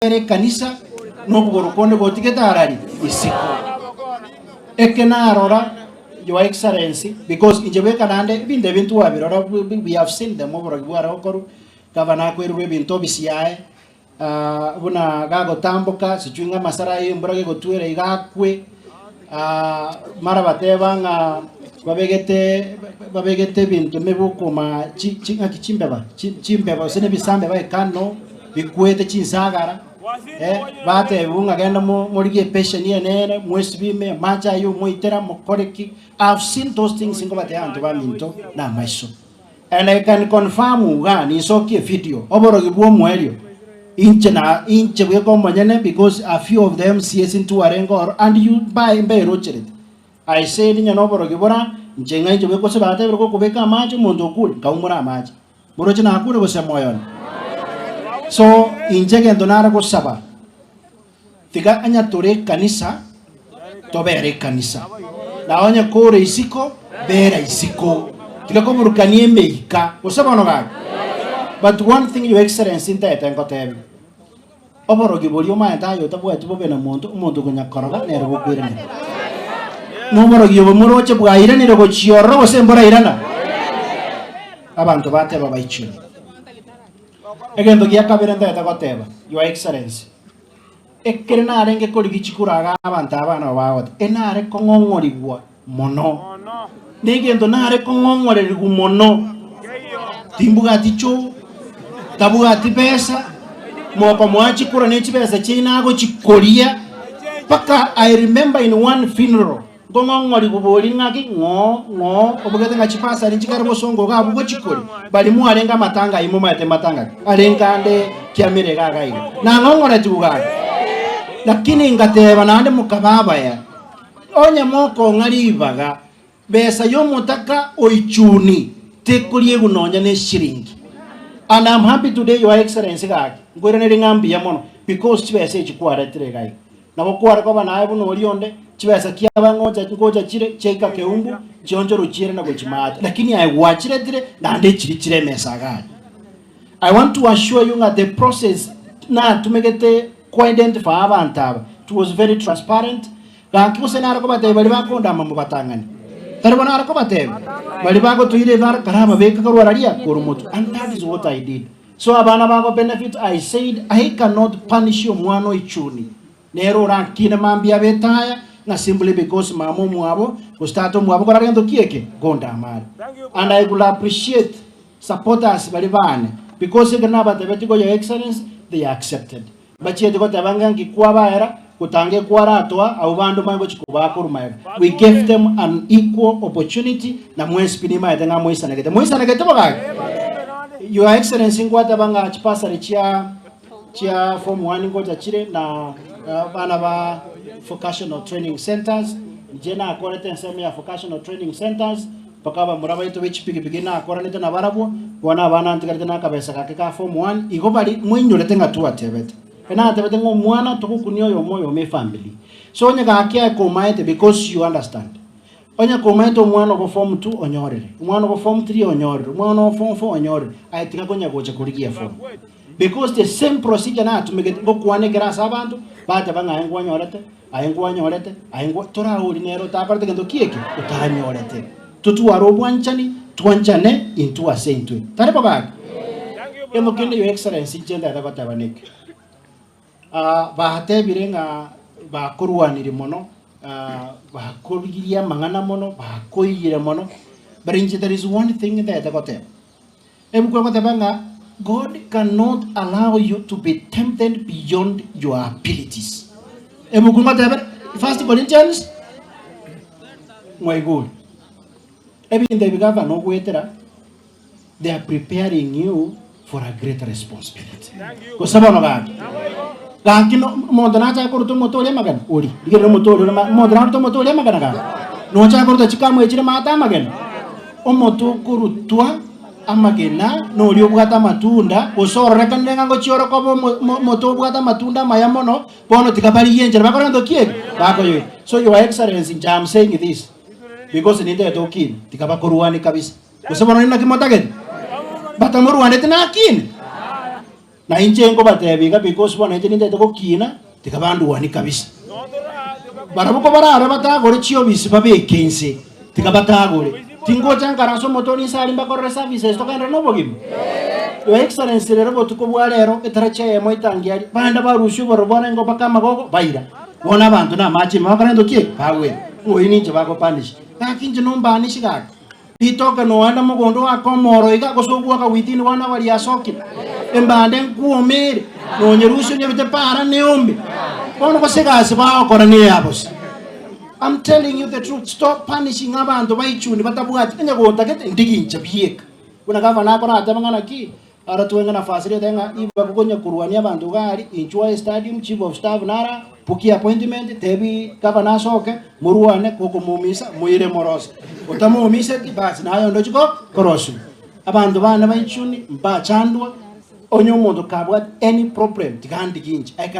Ere ekanisa nokogoro konde gotigete arari isiko. Eke narora your excellency because inche bweka naende ebinto ebi ntwabirora we have seen them oborogi bware gokorwa, gavana akoirerwa ebinto ofisi yaye buna gagotamboka sijui ng'a amasara aye embura gegotwera iga akwe mara bateba ng'a babegete babegete ebinto mebokoma chi chi ng'aki chimbeba chimbeba gose na ebisambe baekano. bikwete chinsagara, eh, batebigwe ng'a genda mo- morigie epesheni enene, mwesibime, amache ayio moitera, mokore ki. I have seen those things nkobatebia abanto baminto na amaiso. And I can confirm igaa ninsokie evideo, oborogi bwa omoerio, inche na inche bweka omonyene because a few of the MCAs ntwarenge oro and you mbae mberocherete. I said onye na oborogi bora, inche ng'a inche bweka gose batebire gokobeka amache omonto okure, nkaumora amache. Moroche nakure gose moyo one. So inche egento nare gosaba, tiga anya tore ekanisa, tobere ekanisa. Na onye kore isiko, bera isiko. Tiga koburukania emeika, gose bono gaki. But one thing your excellency ntaete ngotebi, oborogi boria omanyete aye otabwati bobe na monto, omonto okonya koroga nere bokoiranera. Noborogi obo moroche bwairanire gochia ororo gose mborairana? Abanto bateba baichore. Egento gia kabere ntagete goteba, Your Excellency, ekere narenge korigia chikura iga abanto aba nabo bagoteba, enare kong'ong'origwa mono. Negento nare kong'ong'orerigwa mono, timbwati choo, tabwati besa, mokomoa chikura ne chibesa chiaino agochikoria, mpaka I remember in one funeral, Nkong'ong'origwa bori ng'aki ng'oo ng'oo obogete ng'a chibasari nchikare bosongo iga abwo gochikori bari mwarenge amatanga ayio momaete matanga ki arenge ande kiamire iga iga iga nang'ong'oretigwe gaki lakini ngateba naende mokaba abaya onye mokong'a ribaga besa yomotaka oichuni tekoriegwa nonya ne eshiringi and I'm happy today your excellency gaki nkoiranerie ng'a mbuya mono because chibesa echi kwaretire iga iga Nabo kware koba naye buna oria onde, chibesa chiaba ngocha ngocha chire chiaika keumbu, chionchorwe chiere na gochimaacha, lakini aye gwachiretire naende echiri chire emesa iga aria. I want to assure you ng'a the process natumegete ko identify abanto aba, it was very transparent, gaki gose nare kobatebia baria bakondama mobatang'ani, tari bo nare kobatebia? Baria bagotoira ebara karababeke korwa raria korwa motwe, and that is what I did. So abana bago benefit I said I cannot punish omwana oichuni nere orakine mambia abe etaya ng'a simply because mama omwabo gose tata omwabo kora gento ki eke gondamare and I could appreciate supporters baria bane because ekero nabatebetie go your excellency they accepted bachiete goteba ng'a nki kwabaera gotanga ekwaratoa abwo bande omanye gochi kobaa korwa magega we gave them an equal opportunity na mwensi pi nimaete ng'a moisanegete moisanegete bo gaki Your Excellency ngwateba ng'a chibasari chia chia form one ngocha chire na abana ba vocational training centers inche nakorete ensemo ya vocational training centers mpaka abamura baito be chipigipigi nakoranete nabarabwo bono abana ntigarete na akabesa gake ka form one igo bari moinyorete ng'a twatebete. Enatebete ng'a omwana togokunia oyomo oyomo efamily so onye gaki aye komaete because you understand onye komaete omwana obo form two onyorire, omwana obo form three onyorire, omwana obo form four onyorire aye tiga konya gocha korigia form because the same procedure natumegete ngokwana ekero ase abanto bateba ng'a aye nkwanyorete aye nkwanyorete aye nkwa toraori nere otakorete gento ki eke otanyorete. Totware obwanchani twanchane intwe ase intwe tari bo gaki? Egento kende your excellency inche ntagete goteba neke, batebire ng'a bakorwanirie mono, bakorigirie amang'ana mono, bakoiyire mono, but inche there is one thing ntagete goteba, ebuku egoteba ng'a God cannot allow you to be tempted beyond your abilities. Ebuku ngoteba First Corinthians mwaigure ebinto ebi gavana ogoetera They are preparing you for a greater responsibility. Gose bono gaki. Gaki no omonto nachake koruta omote oria amagena ori. Rigereria omote oria ore omonto naruta omote oria amagena gaki. Nochake koruta chikamu echire maate amagena. Omote okorutwa amagena noria obwate amatunda gose ororekanire ng'a ngochia ore koba omo omo omote obwate amatunda amaya mono, bono tiga barigie enchera bakore gento ki eke? Bakoyoira. So your excellency inche am saying this because nintagete okine, tiga bakorwanie kabisa. Gose bono ninaki motagete? Batamorwaneti nakine? Na inche nkobatebia iga because bono inche nintagete gokina, tiga bandwanie kabisa. Barabwo kobarare batagore chiobisi babeke inse, tiga batagore. Tingocha nkare ase omote one inse aria mbakorere services togenderere nobogima. Your Excellency rero obotuko bwa rero etarachi eyemo etangi aria, baenda barusia obororo bwarenge mpaka amagogo baira. Bono abanto na amache ime bakora gento ki? Bagwera. Ng'a oyio ninche bagopanisha. Gaki inche nombanishi gaki. Ritoke noenda mogondo oake omoro iga, gose ogwoka witini bono abaria asokire. Embande nkwoma ere, nonyerusie onyerute para neombe. Bono gose egasi bagokora neya bosa. I'm telling you the truth, stop punishing abanto baichuni batabwati onye gotagete ndigi inche bieka. Buna gavana akoratebe ng'a naki, Aratwenge nafasi riete ng'a ibagu konya korwania abanto iga aria, inchuo aye stadium, chief of staff nara, book appointment, tebi gavana asoke, morwane, gokomoumisa, moire morose. Otamoumiseti, basi naye onde ochie ko korosiwa. Abanto bane ba Ichuni mbachandwa, onye omonto kabwate any problem, tiga andigie inche, I can.